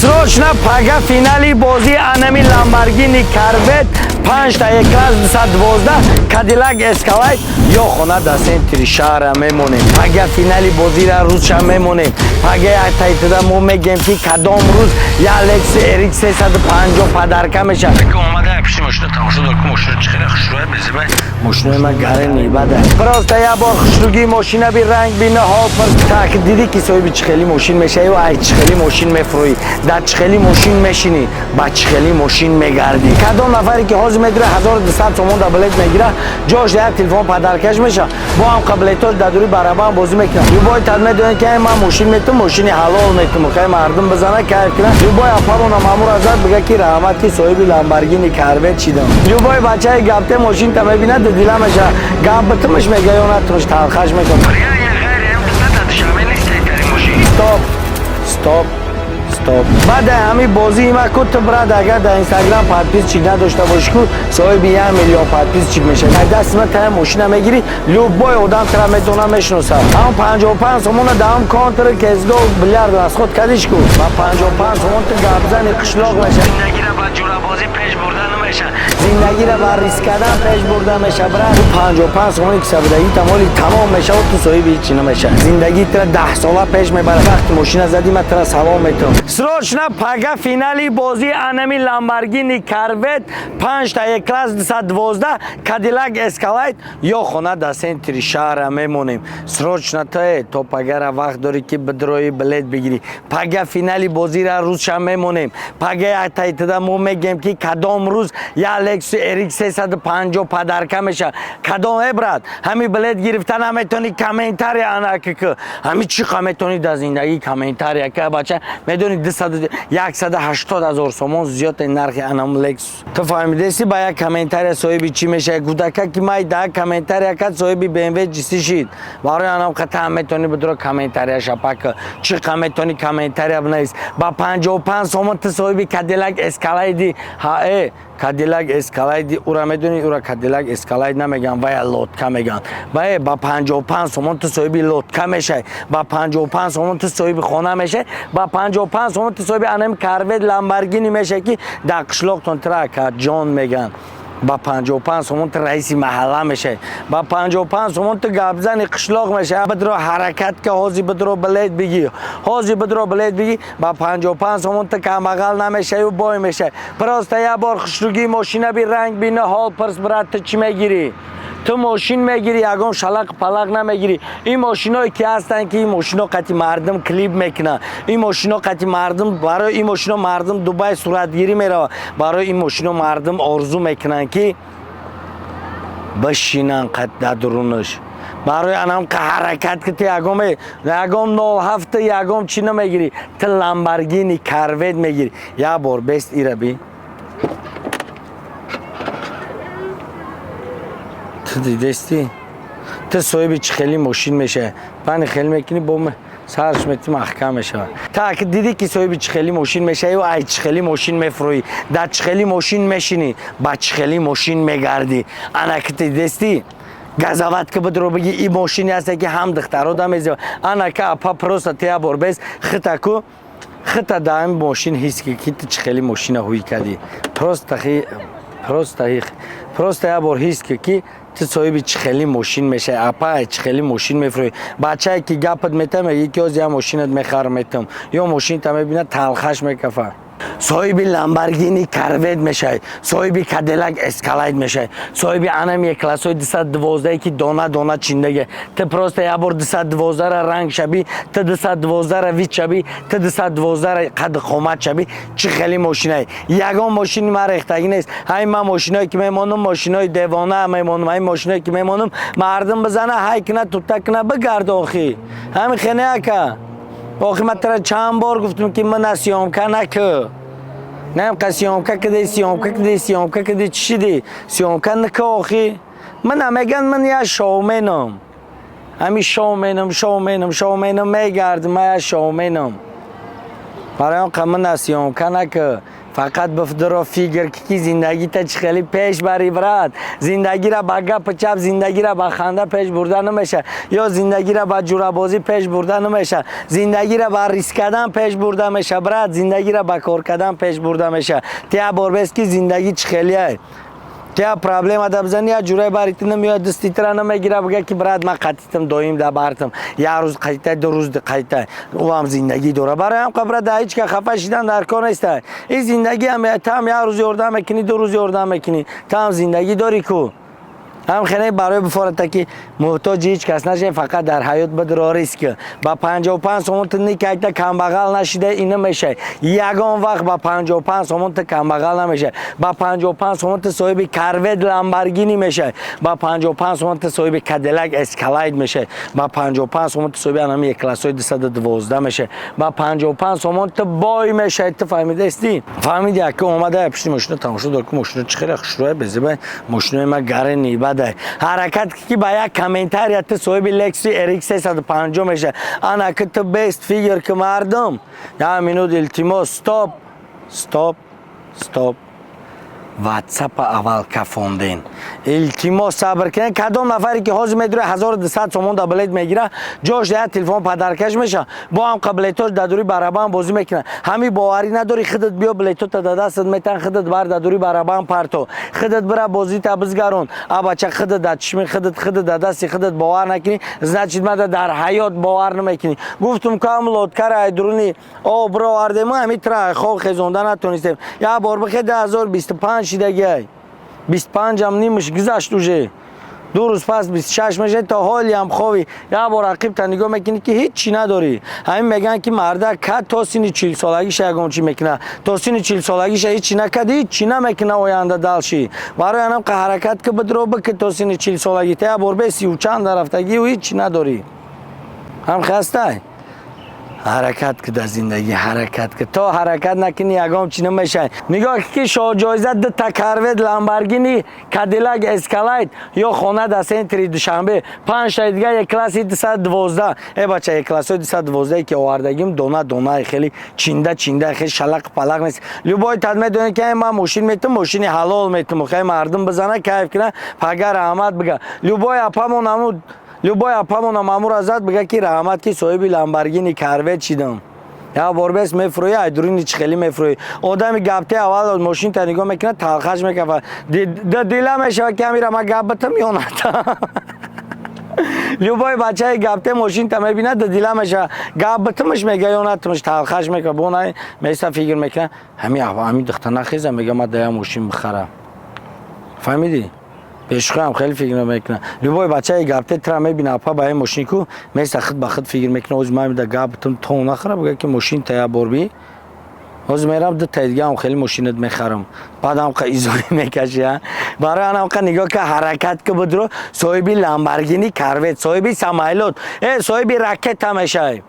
Срочно пага финали бозии анами Ламборгини Корвет 5 та Е-класс 212, Кадиллак Эскалайт ё хона дар центри шаҳра мемонем. Пага финали бозира рӯзша мемонем. Пага як тайтида мо мегем, ки кадом рӯз я Lexus RX 350 подарка мешавад. Омада пишти мошина тамошо дор, ки мошина чӣ хеле хушрӯя, безеба. Мошинои ман гарени бада. Просто як бор хушрӯгии мошина би, ранг бина, ҳол пар. Так дидӣ, ки соҳиби чӣ хели мошин мешавӣ ва ай чӣ хели мошин мефурӯӣ, дар чӣ хели мошин мешинӣ, ба чӣ хели мошин мегардӣ. Кадом нафаре ки ҳозир медира, 1200 сомон да билет мегира, ҷош як телефон подаркаш меша, бо ҳам қаблетош дар дури барабан бозӣ мекунад. Любой тад медонед, ки ман мошин метум, мошини ҳалол метум, хай мардум бизана, кайф кунад. Любой апарона мамур азад бига, ки раҳмат, ки соҳиби Ламборгини Корвет шидам. Любой бачаи гапте мошинта мебинад, дила меша, гап битумш мега ё натумш, талхаш мекунад. Стоп, стоп, стоп! Баъд ҳами бозии ма ку ту, брат, агар дар Инстаграм подписчик надошта бошӣ, ку соҳиби 1 миллион подписчик мешавӣ. Ай дасти ма тая мошина мегирӣ, любой одам тра метавона мешиносад. Ҳам 55 сомона даҳам контр кезго билярд расход кардиш ку, ба 55 сомон ту гапзани қишлоқ меша. Зиндагиро ба ҷурабозӣ пеш бурда намеша. Зиндагиро ба риск кардан пеш бурда меша, брат. Ту 55 сомони кисабудагӣ тамоли тамом мешавад, ту соҳиби ҳичи намеша. Зиндагии тра 10 сола пеш мебарад. Вақти мошина задӣ, ман тра салом метавам. Срочно пага финали бозии анами Ламборгини Корвет 5 та Е-класс 212, Кадиллак Эскалайт ё хона дар центри шаҳра мемонем. Срочно тае то пагара вақт дорӣ, ки бидрои, билет бигирӣ. Пага финали бозира рӯзша мемонем. Пага як тайтида мо мегем, ки кадом рӯз я Lexus RX 350 подарка меша. Кадом э брат, ҳами билет гирифта наметонӣ, комментария анаки ки ҳами чӣ қа метонӣ дар зиндагӣ комментария ка, бача, медонӣ, 180 ҳазор сомон зиёд нархи анам Lexus. Ту фаҳмидеси, ба як комментария соҳиби чӣ мешавӣ? Кӯдака ки май да комментария кад, соҳиби BMW ҷиси шид. Барои анам қата метонӣ бидро комментария шапака. Чӣ қа метонӣ комментария бинавис. Ба 55 сомон ту соҳиби Кадиллак Эскалайди. Ҳа, э Кадиллак Эскалайди ура медонӣ, ура Кадиллак Эскалайд намеган, вая лодка меган. Бае ба 55 сомон ту соҳиби лодка мешавӣ, ба 55 сомон ту соҳиби хона мешавӣ, ба 55 сомон ту соҳиби анами Корвет, Ламборгини мешавӣ, ки дар қишлоқтон трака ҷон меган. Ба 55 сомон ту раиси маҳалла мешавӣ, ба 55 сомон ту гапзани қишлоқ мешавӣ. Бидро, ҳаракат ка, ҳозир бидро, билет бигӣ, ҳозир бидро, билет бигӣ. Ба 55 сомон ту камбағал намешавӣ, бой мешавӣ. Просто як бор хушрӯгии мошина би, ранг бина, ҳол пирс, брат, ту чӣ мегирӣ? Ту мошин мегирӣ, ягон шалақ палақ намегирӣ. Ин мошиное ки ҳастанд, ки ин мошино қати мардум клип мекунанд, ин мошино қати мардум, барои ин мошино мардум Дубай суратгирӣ меравад, барои ин мошино мардум орзу мекунанд, ки бишинанд дар дурунаш. Барои анам ҳаракат ки ту ягом 07, ягом чӣ намегирӣ, ту Ламборгини Корвет мегирӣ. Як бор бест ира би, ту дидести, ту соҳиби чӣ хели мошин мешавӣ? Пани хеле мекунӣ, бо сарш мети, маҳкам мешавад. Так дидӣ, ки соҳиби чӣ хели мошин мешавӣ ва ай чӣ хели мошин мефурӯӣ, дар чӣ хели мошин мешинӣ, ба чӣ хели мошин мегардӣ. Ана ки дидести, газават ки бидро, биги, и мошине ҳаста, ки ҳам духтаро да мезева. Ана ка апа, просто ту як бор бес хита ку, хита дар ҳамин мошин ҳис ки, ки ту чӣ хели мошина ҳуй кардӣ. Просто як бор ҳис ки, ки ту соҳиби чӣ хели мошин мешавӣ, апа, чӣ хели мошин мефурӯӣ. Бачае ки гапат метам, меги, ки ҳозир як мошинат мехарам, метам, ё мошинта мебинад, талхаш мекафа. Соҳиби Ламборгини Корвет мешавӣ, соҳиби Кадиллак Эскалайд мешавӣ, соҳиби анами Е-классҳои 212, ки дона дона чиндаге. Ту просто як бор 212-ра ранг шавӣ, ту 212-ра вид шавӣ, ту 212-ра қад қомат шавӣ, чӣ хели мошинае? Ягон мошини ман рехтагӣ нест. Ҳай, ман мошиное ки мемонам, мошинои девона мемонам. Ҳай, мошиное ки мемонам, мардум бизана, ҳай кина, тута кина, бигард. Охи ҳами хене, ака, охи ман тара чанд бор гуфтам, ки мана съёмка накӣ. Наем қа съёмка киди, съёмка киди, съёмка киди, чӣ шиди? Съёмка накӣ. Охи мана меган, ман я шоуменам, ҳами шоуменам, шоуменам, шоуменам, мегардам, ман я шоуменам. Барои он қа мана съёмка накӣ. Фақат бифдиро фикр ки зиндагита чӣ хеле пеш барӣ, брат. Зиндагира ба гапу чап, зиндагира ба ханда пеш бурда намеша ё зиндагира ба ҷурабозӣ пеш бурда намеша. Зиндагира ба риск кардан пеш бурда меша, брат. Зиндагира ба кор кардан пеш бурда меша. Тия борбес ки зиндагӣ чӣ хелиай. Тия проблема да бизани, я ҷурай барити намеояд, дасти тира намегира, бига ки: «Брат, ман қатитам, доим да бартам». Як рӯз қайтай, 2 рӯз қайтай, ӯ ҳам зиндагӣ дора. Барои ҳам қабра да ҳеҷ ка хафа шидан дар кор неста. Ин зиндагӣ ҳам там як рӯз ёрдам мекунӣ, 2 рӯз ёрдам мекунӣ, там зиндагӣ дорӣ ку. Ҳам хеле барои бифората ки муҳтоҷи ҳеҷ кас нашавӣ, фақат дар ҳаёт бидро риск. Ба 55 сомон ту никакта камбағал нашида ина мешавӣ. Ягон вақт ба 55 сомон ту камбағал намешавӣ. Ба 55 сомон ту соҳиби Корвет, Ламборгини мешавӣ. Ба 55 сомон ту соҳиби Кадиллак Эскалайд мешавӣ. Ба 55 сомон ту соҳиби анами Е-классҳои 212 мешавӣ. Ба 55 сомон ту бой мешавӣ. Ту фаҳмидаистӣ? Фаҳмиди? Яке омада пишти мошина тамошо дор ки мошина чӣ хеле хушрӯя, безеба мошинои ма гарени бадай. Ҳаракат ки ба як комментария ту соҳиби Лексуси RX 350 меша. Ана ки ту бест фикр ки, мардум. Як минут, илтимос, стоп, стоп, стоп. Ватсапа аввал кафонден, илтимос, сабр кунед. Кадом нафаре ки ҳозир медура 1200 сомон да билет мегира, ҷош як телефон падаркаш меша, бо ҳам билетош дар дури барабан бозӣ мекунад. Ҳами боварӣ надори, худат биё, билетота да дастат метан, худат бар дар дури барабан парто, худат бира, бозита бизгарон. А бача, худат дар чишми худат, худат дар дасти худат бовар накунӣ, значит, мада дар ҳаёт бовар намекунӣ. Гуфтум кам лодкара айдуруни об бировардему, ҳами тра хоб хезонда натонистем. Як бор бихе, 2025 шидагиай, 25-ам нимаш гузашт, уже 2 рӯз пас 26 мешавад, то ҳолиам хови. Як бор ақибта нигоҳ мекунӣ ки ҳеҷ чӣ надорӣ. Ҳамин мегӯянд ки марда ка то синни 40-солагиша ягон чӣ мекунад, то синни 40-солагиша ҳеҷ чӣ накард, ҳеҷ чӣ намекуна оянда дальше. Барои анам қа ҳаракат ки бидро бики то синни 40-солагӣ. Та як бор бе сию чанд рафтагию ҳеҷ чӣ надорӣ. Ҳам хастай. Ҳаракат ки дар зиндагӣ, ҳаракат ки. То ҳаракат накунӣ, ягон чӣ намешавӣ. Нигоҳ ки шоҳҷоиза дута Корвет, Ламборгини, Кадиллак Эскалайд ё хона дар центри Душанбе, панҷтаи дига Е-класси 212. Э бача, Е-классҳои 212 ки овардагим, дона донаи, хеле чинда чинда, хеле шалақ палақ нест. Любой тад медонед ки ман мошин метум, мошини ҳалол метум, хеле мардум бизана, кайф кина, пага раҳмат бига. Любой апамон аму, любой апамона мамура зад, бига ки раҳмат ки соҳиби Ламборгини, Корвет шидам. Як бор бес мефурӯӣ, айдуруни чӣ хеле мефурӯӣ. Одами гапте аввал мошинта нигоҳ мекунад, талхаш мекафад, дила мешавад ки амира ман гап битам ё натам. Любой бачаи гапте мошинта мебинад, дила мешавад, гап битамаш мега ё натамаш, талхаш мекунад. Бо на меса фикр мекунад, ҳами духта нахеза, мега ман дая мошин бихарам. Фаҳмидӣ? Пешхоям хеле фикр мекунад. Любой бачаи гапте тра мебина, апа ба ин мошин ку меса, худ ба худ фикр мекунад: ҳозир ман да гап битам, то нахара, бигӯяд ки мошин та як бор би, ҳозир мерам, дутаи дигаам хеле мошинат мехарам. Баъдам қа изоӣ мекаши. Барои анам қа нигоҳ ка, ҳаракат ки, будро соҳиби Ламборгини, Корвет, соҳиби самолёт, соҳиби ракета мешавӣ.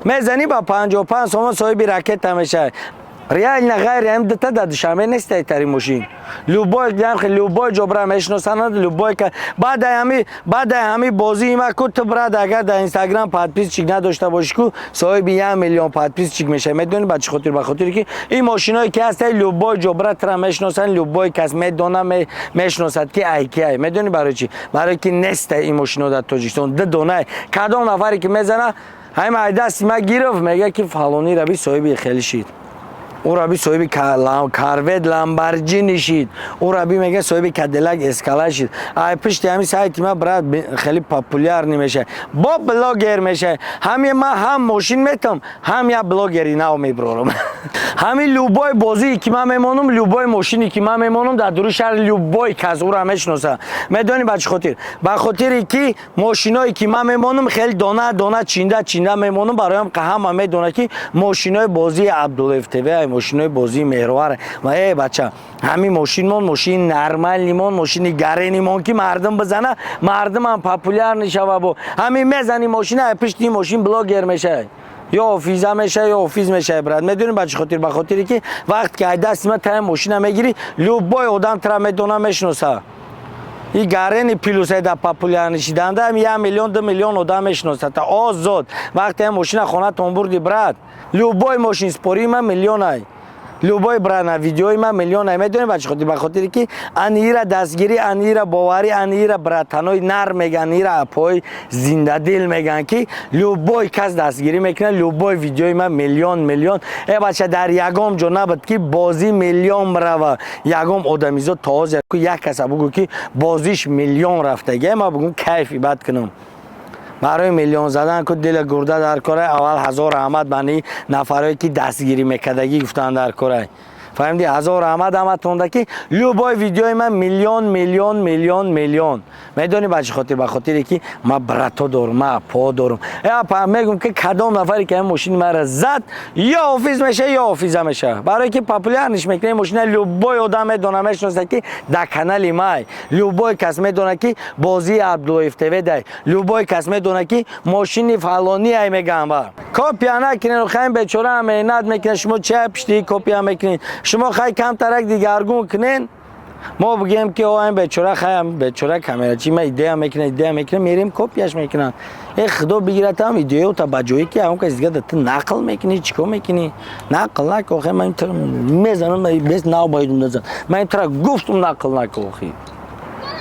Мезанӣ ба 55 сомон, соҳиби ракета мешавӣ. Реально, ғайри ҳам дута дар Душанбе нестай тари мошин. Любой, любой ҷо бра, мешиносанад любой. Баъдаи ҳами бозии ма ку ту, брат, агар дар Инстаграм подписчик надошта бошӣ ку, соҳиби 1 миллион подписчик мешавӣ. Медонӣ ба чӣ хотир? Ба хотире ки ин мошиное ки ҳастай, любой ҷо бра, тура мешиносанд, любой кас медона, мешиносад ки ай ки ай. Медонӣ барои чӣ? Барое ки нестай ин мошино дар Тоҷикистон, ду донай. Кадом нафаре ки мезана, ҳами ай дасти ма гирифт, мега ки фалони раби соҳиби хеле шид, ӯ раби соҳиби Корвет, Ламборҷини шид, ӯ раби мега соҳиби Кадиллак Эскала шид. Ай пишти ҳами сайти ма, брат, хеле популярный мешавад, бо блогер мешавад. Ҳами ма ҳам мошин метам, ҳам як блогери нав меброрам. Ҳами любой бозие ки ман мемонам, любой мошине ки ман мемонам, дар дури шаҳр любой кас ӯра мешиноса. Медонӣ ба чӣ хотир? Ба хотире ки мошиное ки ман мемонам, хеле дона дона, чинда чинда мемонам. Бароям ҳама медонад ки мошинои бозии Абдуллоев ТВ, мошинои бозии Меҳровар. Ва э бача, ҳамин мошинмон, мошини нормальныймон, мошини гаренимон ки мардум бизана, мардумам популярный шава. Бо ҳамин мезани мошина, пишти мошин блогер мешавад ё офиза мешавад, ё офиз мешавад, брат. Медонӣ ба чӣ хотир? Ба хотире ки вақте ки ай дасти ма тая мошина мегирӣ, любой одам тра медона, мешиноса. И гарени плюсе да популярный шиданда 1 миллион, 2 миллион одам мешиносад озод. Вақте мошина хонатон бурди, брат, любой мошин спори ма миллионай. Любой брана видеои ман миллион. Медонӣ ба чӣ хотир? Ба хотире ки анира дастгирӣ, анира боварӣ, анира братанои нар меган, анира апои зиндадил меган, ки любой кас дастгирӣ мекунад. Любой видеои ман миллион, миллион. Э бача, дар ягон ҷо набуд, ки бозӣ миллион рава. Ягон одамизод то ҳозир як каса бугӯ, ки бозиш миллион рафтага, ма бугӯм, кайфи бад кунам. Барои миллион задан ку дила гурда дар корай. Аввал ҳазор раҳмат бани нафарое, ки дастгирӣ мекардагӣ, гуфтан дар корай. Фаҳмидӣ? Ҳазор раҳмат ҳаматонда, ки любой видеои ман миллион, миллион, миллион, миллион. Медонӣ ба чӣ хотир? Ба хотире ки ман брато дорум, ман апо дорум. Мегӯм, ки кадом нафаре ки мошини маро зад, ё офиз меша, ё офиза меша. Барое ки популярный мекунем мошина, любой одам медона, мешиноса, ки дар канали май. Любой кас медона, ки бозии Абдуллоев ТВ дай. Любой кас медона, ки мошини фалони ай. Мегам, ба копия накунед. Хайм, бечора меҳнат мекунед, шумо ча пишти копия мекунед? Шумо хай камтарак дигаргун кунен, мо бигӯем, ки о, ин бечора, хаям бечора камерачи ма идея мекунад, идея мекунад, мерем, копияш мекунад. Э, худо бигиратам идеята ба ҷое, ки ҳамон кас дига да ту нақл мекунӣ. Чӣ кор мекунӣ? Нақл наку. Охе, ман мезанам, бес нав боидум назан. Ман тра гуфтум, нақл наку. Охи,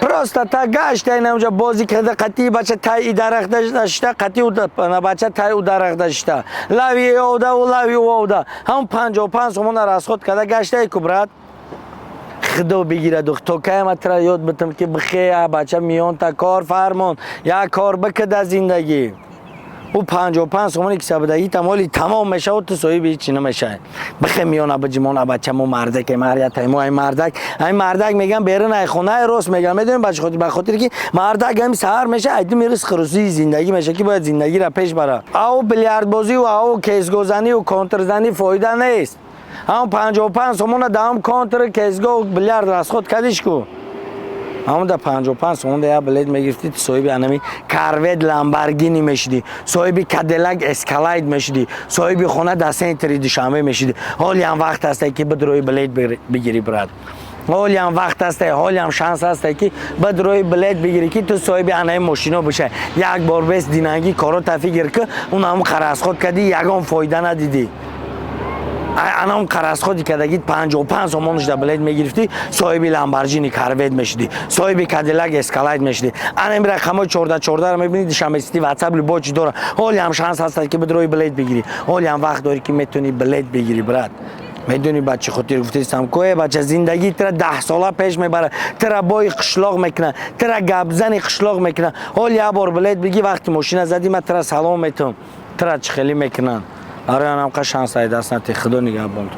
просто та гашта инамҷа бозӣ карда, қатии бача тай и дарахта шита, қати бача тай у дарахта шита, лави овда у лави овда, ҳамн 55 сомона расход карда гаштаи ку, брат. Худо бигирад, то кай тра ёд битам, ки бихе, бача, миёнта кор фармон, як кор бикида зиндагӣ. Ӯ 55 сомоне ки сабудагӣ тамоли тамом мешавад, ту соҳиби ҳечи намешавӣ. Бихе, миёна биҷимона, бача, мо мардаке, марята мо. Ай мардак, ай мардак меган, берун ай хонаи рост меган. Медонем ба чӣ хотир? Ба хотире ки мардак ҳами саҳар меша, айду мирис хирусии зиндагӣ меша, ки бояд зиндагиро пеш бара. Ау билярдбозиву ау кезгозаниву контрзанӣ фоида нест. Ҳамн 55 сомона даҳам контр, кезго, билярд расход кардиш ку. Ҳамон да 55 сомон да як билет мегирифтӣ, ту соҳиби анами Корвет, Ламборгини мешидӣ, соҳиби Кадиллак Эскалейд мешидӣ, соҳиби хона дар центри Душанбе мешидӣ. Ҳолиам вақт ҳасте, ки бидрои билет бигирӣ, брат. Ҳолиам вақт ҳасте, ҳолиам шанс ҳасте, ки бидрои билет бигирӣ, ки ту соҳиби анаи мошино бошай. Як бор бес динангӣ корота фикр ки он ҳамн расход кардӣ, ягон фоида надидӣ. Анам қаразходи кардагит, 55 сомонш да билет мегирифтӣ, соҳиби Ламборҷини Корвет мешидӣ, соҳиби Кадиллак Эскалайд мешидӣ. Ана ин рақамҳои 14 14-ро мебинӣ, Душанбе Сити, Ватсап, любой чи дора. Ҳолиам шанс ҳастад, ки бидрои билет бигирӣ. Ҳолиам вақт дорӣ, ки метавонӣ билет бигирӣ, брат. Медонӣ ба чӣ хотир гуфтестам? Кое, бача, зиндагӣ тира 10 сола пеш мебарад, тира бои қишлоқ мекунад, тира гапзани қишлоқ мекунад. Ҳол як бор билет бигӣ, вақти мошина задӣ, ман тира салом метавам, тира чӣ хелӣ мекунанд. Барои анамқа шанс ай даст натӣ. Худо нигаҳбон.